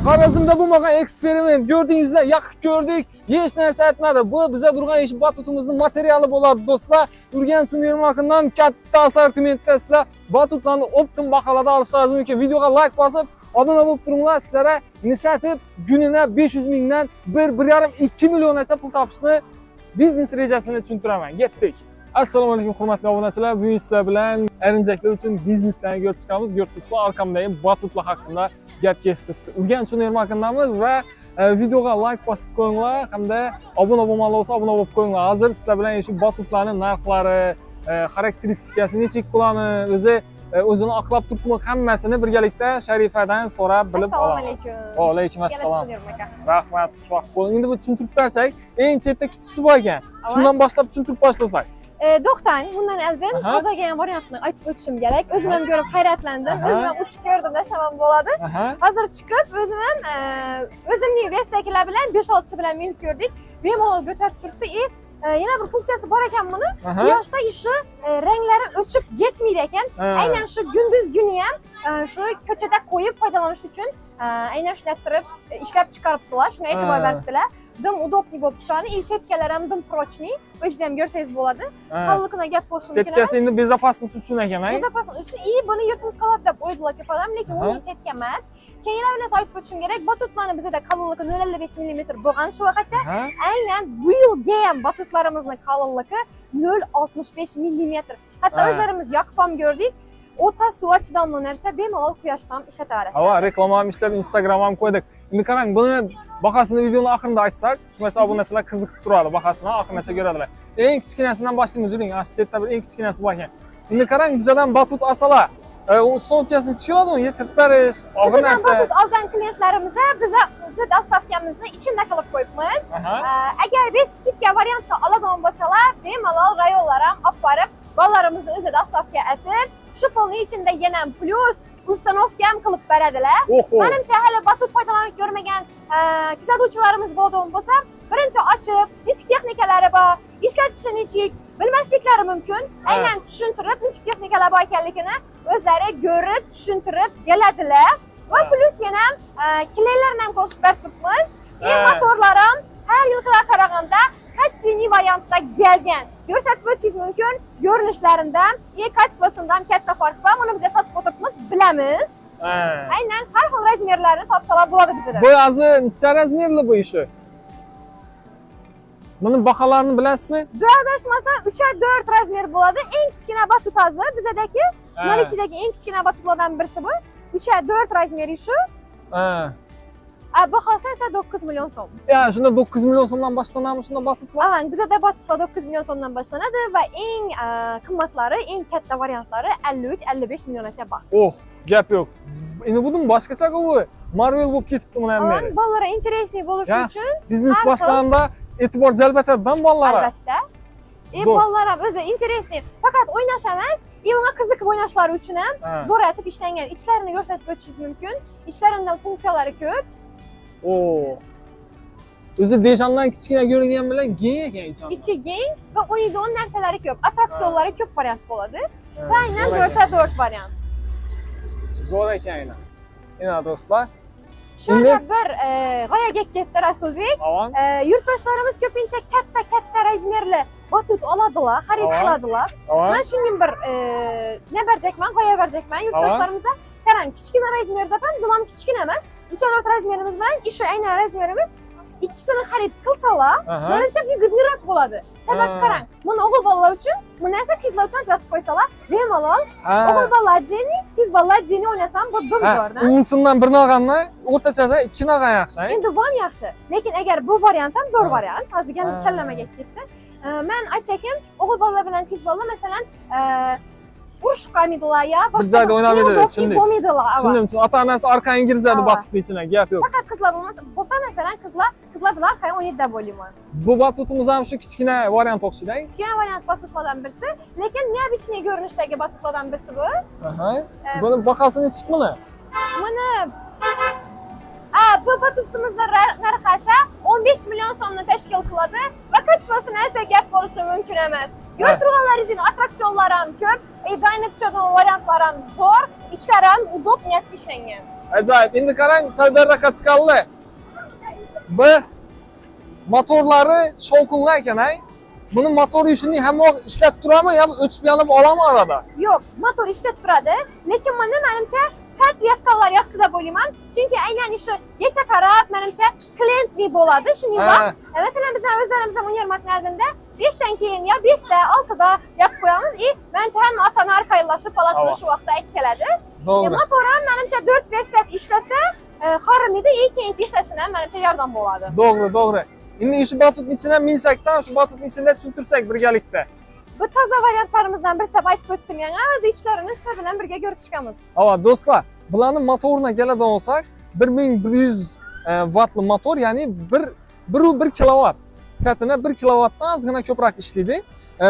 Xorazmda bo'lmagan eksperiment ko'rdingizlar, yaqin ko'rdik, hech narsa aytmadi. Bu biza turgan ish batutimizni materiali bo'ladi, do'stlar. Urganch Univermagından katta assortimentda sizlar batutlarni оптом baholarda olishlaringiz mumkin. Videoga like bosib, obuna bo'lib turinglar. Sizlarga nishatib kunina 500 mingdan 1, 1,5, 2 milliongacha pul topishni biznes rejasini tushuntiraman. Ketdik. Assalomu alaykum, hurmatli obunachilar. Bugun sizlar bilan erinchaklar uchun bizneslarni ko'rib chiqamiz. Ko'rib turibsizlar, orqamdagi batutlar haqida gap ketib turibdi. Urganch Univermagındamiz va videoga like bosib qo'yinglar hamda obuna bo'lmaganlar bo'lsa, obuna bo'lib qo'yinglar. Hozir sizlar bilan shu batutlarning narxlari, xarakteristikasi, nechik pulani, o'zi o'zini oqlab turibmi, hammasini birgalikda Sharifadan so'rab bilib Assalomu olamiz. alaykum. Va alaykum assalom. Xush aka. Rahmat, xushvaqt bo'ling. Endi bu tushuntirib bersak, eng chetda kichisi bor ekan. Shundan boshlab tushuntirib boshlasak. To'xtang, bundan oldin tozagan variantni aytib o'tishim kerak. O'zim ham ko'rib hayratlandim. O'zim ham uchib ko'rdim desam ham bo'ladi. Hozir chiqib o'zim ham o'zimning вес dagilar bilan 5-6 bilan minib ko'rdik. Bemalol ko'tarib turibdi. И yana bir funksiyasi bor ekan buni. Quyoshda shu ranglari o'chib ketmaydi ekan. Aynan shu kunduz kuni ham shu ko'chada qo'yib foydalanish uchun aynan shunday turib ishlab chiqaribdilar. Shunga e'tibor beribdilar. Dim удобный bo'lib tushadi. И setkalar ham dim прочный. O'zingiz ham ko'rsangiz bo'ladi. Qalliqina gap bo'lishi mumkin Setkasi emas. Endi безопасность uchun ekan, ay? Безопасность uchun и buni yirtilib qoladi deb o'ydilar ko'p odam, lekin uning setka emas. Keyin yana bir narsa aytib o'tishim kerak. Batutlarni bizada qalinligi 0,55 mm bo'lgan shu vaqtgacha. Aynan bu yilga ham batutlarimizni qalinligi 0,65 mm. Hatto o'zlarimiz yoqib ham ko'rdik. O'ta suvga chidamli narsa, bemalol quyoshda ham ishlataverasiz. Hava reklama ham ishlab, Instagram ham qo'ydik. Endi qarang, buni bahosini videoni oxirida aytsak, shungacha obunachilar qiziqib turadi, bahosini oxirigacha ko'radilar. Eng kichkinasidan boshlaymiz, yuring. Ana shu chetda bir eng kichkinasi bor ekan. Endi qarang, bizadan batut olsalar, установка sini tushiradi, uni yetirib berish og'ir Bizdan narsa. Batut olgan klientlarimizga biza o'zi доставка mizni ichida qilib qo'yibmiz. Agar без скидка variantda oladigan bo'lsalar, bemalol rayonlar ham olib borib, bolalarimizni o'zi доставка etib, shu pulni ichida yana плюс установка ham qilib beradilar. Oho. Manimcha, hali batut foydalanib ko'rmagan kuzatuvchilarimiz bo'ladigan bo'lsa, birinchi ochib, nechuk texnikalari bor, ishlatishi nechuk bilmasliklari mumkin. Aynan tushuntirib, nechuk texnikalar bor ekanligini o'zlari ko'rib, tushuntirib keladilar. Va плюс yana клей larni ham qo'shib berib turibmiz. И motorlar ham har yilgiga qaraganda качественный variantda kelgan. Ko'rsatib o'tishingiz mumkin, ko'rinishlaridan и качество sidan katta farq bor. Buni biz sotib o'tiribmiz, bilamiz. Aynan har xil размер larni topsalar bo'ladi bizda. Bu hozir necha размер li bu ishi? Buni baholarini bilasizmi? Bu adashmasam 3 4 размер bo'ladi. Eng kichkina batut hozir bizadagi, наличие dagi eng kichkina batutlardan birisi bu. 3 4 размер i shu. A bahosi esa 9 million so'm. Ya shunda 9 million so'mdan boshlanadimi shunda batutlar? Avan, bizada batutlar 9 million so'mdan boshlanadi va eng qimmatlari, eng katta variantlari 53-55 milliongacha bor. Oh, gap yo'q. Endi buning boshqacha bu. Marvel bo'lib ketibdi buni ham Avan, beri. Bolalar интересный bo'lishi uchun Biznes har xil- boshlaganda e'tibor jalb etadi bolalar. Albatta. E Zo'r. Bolalar ham o'zi интересный. Faqat o'ynash emas, и unga qiziqib o'ynashlari uchun ham zo'r etib ishlangan. Ichlarini ko'rsatib o'tishingiz mumkin. Ichlaridan funksiyalari ko'p. Oo. O'zi Deshandan kichkina ko'ringan bilan keng ekan ichi. Ichi keng va o'ynaydigan narsalari ko'p. Attraksionlari ko'p variant bo'ladi. Va aynan Zo'r 4 4 variant. Zo'r ekan aynan. Ina do'stlar. Shu yerda bir g'oyaga ketdi, Rasulbek. Avon. Yurtdoshlarimiz ko'pincha katta-katta размер li batut oladilar, xarid qiladilar. Avon. Man shunga bir ne berjakman, g'oya berjakman yurtdoshlarimizga. Qarang, kichkina размер da ham, bu ham kichkina emas. 3-4 размер imiz bilan shu aynan размер imiz ikkisini xarid qilsalar, manimcha, выгодный roq bo'ladi. Sabab qarang, buni o'g'il bolalar uchun, buni esa qizlar uchun ajratib qo'ysalar, bemalol o'g'il bolalar отдельный, qiz bolalar отдельный o'ynasam, bu dim zo'rda. Unisidan birini olganda o'rtachasi ikkini olgan yaxshi. Endi bu ham yaxshi, lekin agar bu variant ham zo'r variant, hozir kallamaga ketdi. Man aytchakim, o'g'il bolalar bilan qiz bolalar, masalan, urushib qolmaydilar ya Bir joyda o'ynamaydilar, неудобный tushundik. bo'lmaydilar avval. Tushundim, tushundim. Ota onasi orqaga kirzadi batutni ichidan, gap yo'q. Faqat qizlar bo'lsa, masalan, qizlar bilan arqayin o'ynaydi deb o'ylayman. Bu batutimiz ham shu kichkina variant o'xshaydi. Kichkina variant batutlardan birisi, lekin необычный ko'rinishdagi batutlardan birisi bu. Buni bahasi nechi buni? Buni a, bu batutimizni narxi esa 15 million so'mni tashkil qiladi va качество si narsa gap bo'lishi mumkin emas. Ko'rib turganlaringizdek, attraksionlari ham ko'p. Dayanib tushadigan variantlari ham zo'r, ichlari ham удобный ishlangan. Ajoyib. Endi qarang, sal beriroqqa chiqalli. Bu motorlari shovqinli ekan, ay. Buni motori shunday hamma vaqt ishlab turadimi yo o'chib yonib oladimi arada? Yo'q, motor ishlab turadi, lekin buni menimcha sart yaqqanlar yaxshi deb o'ylayman. Chunki aynan shu yecha qarab, menimcha klientli bo'ladi. Shunday vaqt. Masalan, bizlar o'zlarimiz ham univermagni oldinda 5 dan keyin yo 5 da, 6 da yopib qo'yamiz. И menimcha hamma ota-ona arqayinlashib bolasini shu vaqtda aytib keladi. Motor ham menimcha 4-5 soat ishlasa, horimaydi, и keyingi ishlashini ham menimcha yordam bo'ladi. To'g'ri. Endi shu batutni ichidan minsakdan, shu batutni ichida tushuntirsak birgalikda. Bu toza variantlarimizdan birisi deb aytib o'tdim yana. O'z ichlarini sizlar bilan birga ko'rib chiqamiz. Ava do'stlar, bularni motorina keladigan bo'lsak, 1100 vattli motor, ya'ni 1 1,1 kilovat. Soatini 1 kilovatdan ozgina ko'proq ishlaydi.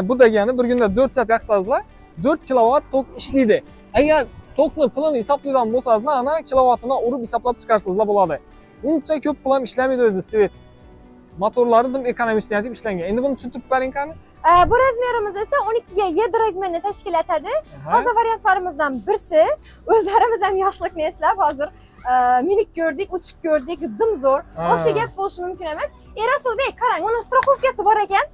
Bu degani bir kunda 4 soat yoqsangizlar, 4 kilovat tok ishlaydi. Agar tokni pulini hisoblaydigan bo'lsangizlar, ana kilovatini urib hisoblab chiqarsangizlar bo'ladi. Uncha ko'p pul ham ishlamaydi o'zi свет. Motorlari dim ekonomik deb ishlangan. Endi buni tushuntirib bering qani. Bu razmerimiz esa 12 ga 7 razmerni tashkil etadi. Toza variantlarimizdan birisi. O'zlarimiz ham yoshlikni eslab hozir minik ko'rdik, uchib ko'rdik, dim zo'r. Вообще gap bo'lishi mumkin emas. Rasulbek, qarang, uni страховка si bor ekan.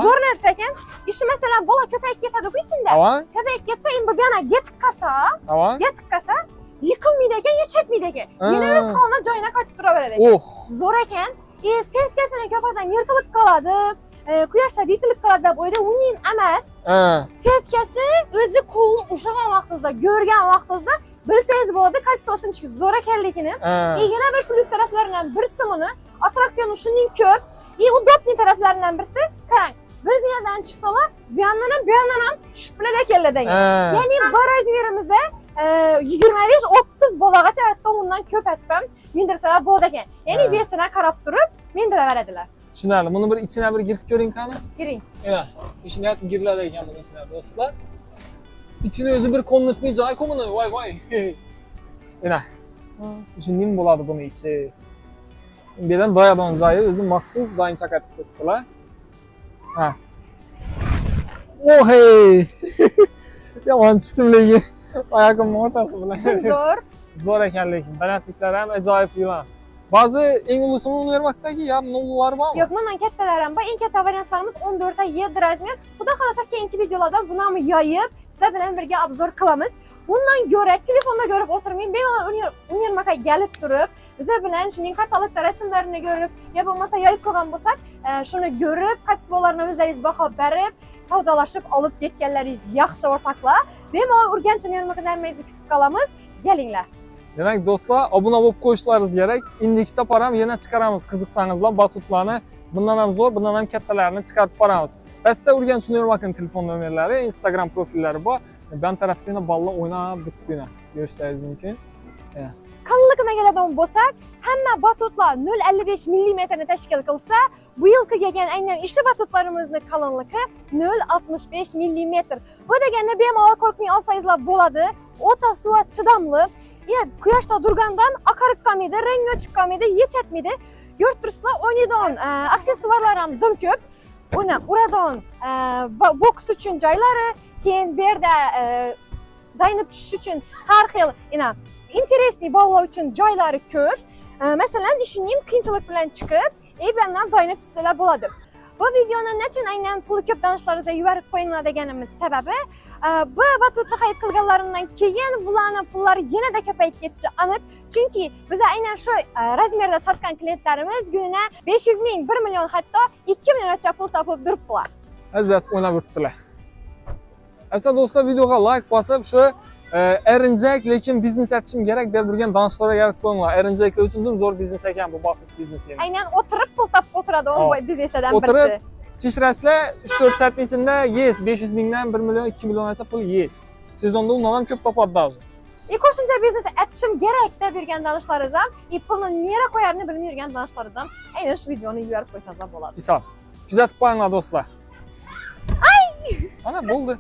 Zo'r narsa ekan. Ishi masalan bola ko'payib ketadi-ku ichida. Ko'payib ketsa, endi bu yana yetib qolsa, yetib qolsa, yiqilmaydi ekan, yechatmaydi ekan. Yana o'z holini joyina qaytib turaveradi ekan. Oh. Zo'r ekan. Сетка sini ko'p odam yirtilib qoladi, quyoshda yetilib qoladi deb o'ylaydi. Uning emas. Сетка si o'zi qo'lni ushlagan vaqtingizda, ko'rgan vaqtingizda bilsangiz bo'ladi, качество sini zo'r ekanligini. Yana bir plyus taraflaridan birisi buni attraksion shuning ko'p и удобный taraflaridan birisi, qarang, bir zinadan chiqsalar, bu yoqdan ham, bu yoqdan ham tushib biladi ekanlar degan. Ya'ni bir razmerimizda 25-30 bolagacha, hatto undan ko'p aytib ham mindirsalar bo'ladi ekan. Ya'ni вес ina qarab turib mindiraveradilar. Tushunarli. Buni bir ichine bir girib ko'ring qani. Kiring. Evet. İçine yatib giriladi ekan buni ichine do'stlar. Ichini o'zi bir комнатный joy buni. Voy voy. Ina. Ichi nim bo'ladi buni ichi. Bu yerdan doyadigan joyi o'zi maxsus doyinchak aytib qo'yibdilar. Ha. Oh hey. Yomon tushdim lekin. Oyog'imni o'rtasi bilan. Zo'r. Zo'r ekan lekin. Balandliklari ham ajoyib yulan. Ba'zi eng ulusini univermagdagi yo buni ululari bormi? Yo'q, bundan kattalari ham bor. Eng katta variantlarimiz 14 ta 7 razmer. Xudo xohlasa, keyingi videolarda buni ham yoyib, sizlar bilan birga обзор qilamiz. Bundan ko'ra telefonda ko'rib o'tirmay, bemalol univermagga kelib turib, bizlar bilan shuning katalogda rasmlarini ko'rib, yo bo'lmasa yoyib qo'ygan bo'lsak, shuni ko'rib, качество larini o'zlaringiz baho berib, savdolashib olib ketganlaringiz yaxshi, o'rtoqlar. Bemalol Urganch univermagida hammangizni kutib qolamiz. Kelinglar. Demak, do'stlar, obuna bo'lib qo'yishlaringiz kerak. Indiki safar ham yana chiqaramiz. Qiziqsangizlar, batutlarni bundan ham zo'r, bundan ham kattalarini chiqarib boramiz. Pastda Urganch Univermagning telefon nomerlari, Instagram profillari bor. Ben tarafda yana bolalar o'ynab bitdi. Ko'rishlaringiz mumkin. Qalinligini keladigan bo'lsak, hamma batutlar 0,55 millimetrni tashkil qilsa, bu yilgi kelgan aynan ishi batutlarimizni qalinligi 0,65 millimetr. Bu degani bemalol qo'rqmay olsangizlar bo'ladi. O'ta suva chidamli. Ya quyoshda turgandan oqarib qolmaydi, rangi o'chib qolmaydi, yechatmaydi. Ko'rib turibsizlar, o'ynaydigan aksessuarlar ham dim ko'p. Uni uradigan boks uchun joylari, keyin bu yerda daynib tushish uchun har xil ina интересный bolalar uchun joylari ko'p. Masalan, ishining qiyinchilik bilan chiqib, bu yoqdan daynib tushsalar bo'ladi. Bu videoni nechun aynan puli ko'p tanishlaringizga yuborib qo'yinglar deganimiz sababi, bu batutni xarid qilganlarimdan keyin bularni pullari yanada ko'payib ketishi aniq. Chunki biz aynan shu razmerda sotgan klientlarimiz kunina 500 ming, 1 million, hatto 2 milliongacha pul topib turibdilar. Lazzat o'ynab yuribdilar. Aziz do'stlar, videoga like bosib, shu erinchak lekin biznes etishim kerak deb turgan tanishlarga yaratib qo'yinglar. Erinchaklar uchun dim zo'r biznes ekan bu batut biznesi. Aynan o'tirib pul topib o'tiradigan bizneslardan O'tirib, birisi. Chishirasizlar, 3-4 soatning ichida yes, 500 mingdan 1 million, 2 milliongacha pul yes. Sezonda undan ham ko'p topadi даже. И qo'shimcha biznes etishim kerak deb yurgan tanishlaringiz ham, и pulni nera qo'yarini bilmay yurgan tanishlaringiz ham aynan shu videoni yuborib qo'ysangizlar bo'ladi. Misol. Kuzatib qo'yinglar do'stlar. Ay! Ana bo'ldi.